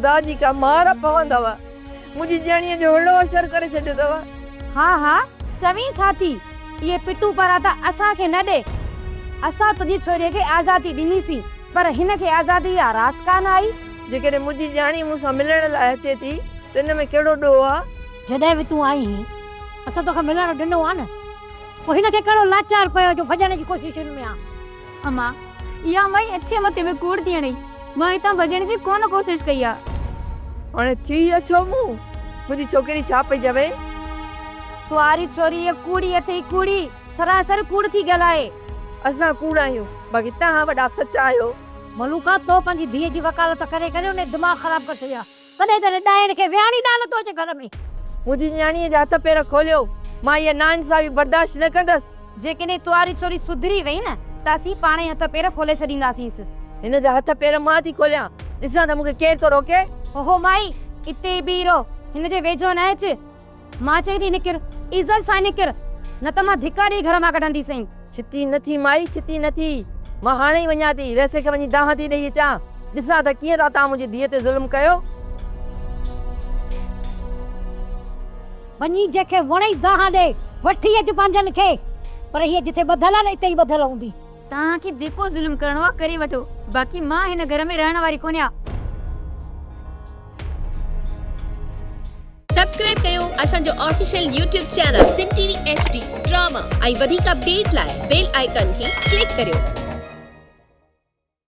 خدا جي ڪا مار پوندؤ. منهنجي ڄڻيء جو اهڙو حشر ڪري ڇڏيو اٿو. ها ها، چوين ڇا ٿي؟ اهي پٽون پاراتا اسان کي نه ڏي. اسان تنهنجي ڇوريء کي آزادي ڏنيسين، پر هن کي آزاديء جا راس ڪانه آئي. جيڪڏهن منهنجي ڄاڻي مون سان ملڻ لاء اچي ٿي ته ان ۾ ڪهڙو ڏوهه آ؟ جڏهن به تون آئي هئين، اسان توکي ملڻ ڏنو آ نه؟ پوء هن کي ڪهڙو لاچار پيو جو ڀڄڻ جي ڪوششن ۾ آ؟ امان، اها مائي اڇي مٿي ۾ ڪوڙ ٿي هڻئي. مان هتان ڀڄڻ جي ڪونه ڪوشش ڪئي آ. هاڻي ٿي اڇو منهن. منهنجي ڇوڪري ڇا پئي چوي؟ توهاري ڇوري اها ڪوڙي اٿئي ڪوڙي، سراسر ڪوڙ ٿي ڳالهائي. اسان ڪوڙ آهيون، باقي توهان وڏا سچا آهيو. ملوڪا، تو پنهنجي ڌيء جي وڪالت ڪري ڪري ان جو دماغ خراب ڪري ڇڏيو آ. تڏهن ته ڏائڻ کي ويهڻ ئي ڏانهن نٿو اچي گهر ۾. منهنجي نياڻيء جا هٿ پير کوليو، مان اها ناانصافي برداشت نه ڪندس. جيڪڏهن توهاري ڇوري سڌري وئي نه ته اسين پاڻهي هٿ پير کولي ڇڏينداسينس. هن جا هٿ پير مان ٿي کوليان، ڏسان ته مون کي ڪير ٿو روڪي. اوهو مائي، اتي ئي بيهي رهو، هن جي ويجهو نه اچ. مان چئين ٿي نڪر، عزت سان نڪر، نه ته مان ڌڪا ڏيئي گهر مان ڪڍنديسئين. ڇتي نه ٿي مائي، ڇتي نه ٿي. مان هاڻي ئي وڃان ٿي، رئيس کي وڃي دانهن ٿي ڏيئي اچان. ڏسان ته ڪيئن ٿا توهان منهنجي ڌيء تي ظلم ڪيو. وڃي جنهن کي وڻئي دانهن ڏي، وٺي اچ پنهنجن کي. پر هيء جتي ٻڌل آهي نه اتي ئي ٻڌل هوندي. توهان کي جيڪو ظلم ڪرڻو آهي ڪري وٺو، باقي مان هن گهر ۾ رهڻ واري ڪونهيان. سبسڪرائب ڪيو اسان جو official YouTube channel Sindh T V H D drama ۽ وڌيڪ اپڊيٽ لاء بيل آئيڪان کي ڪلڪ ڪريو.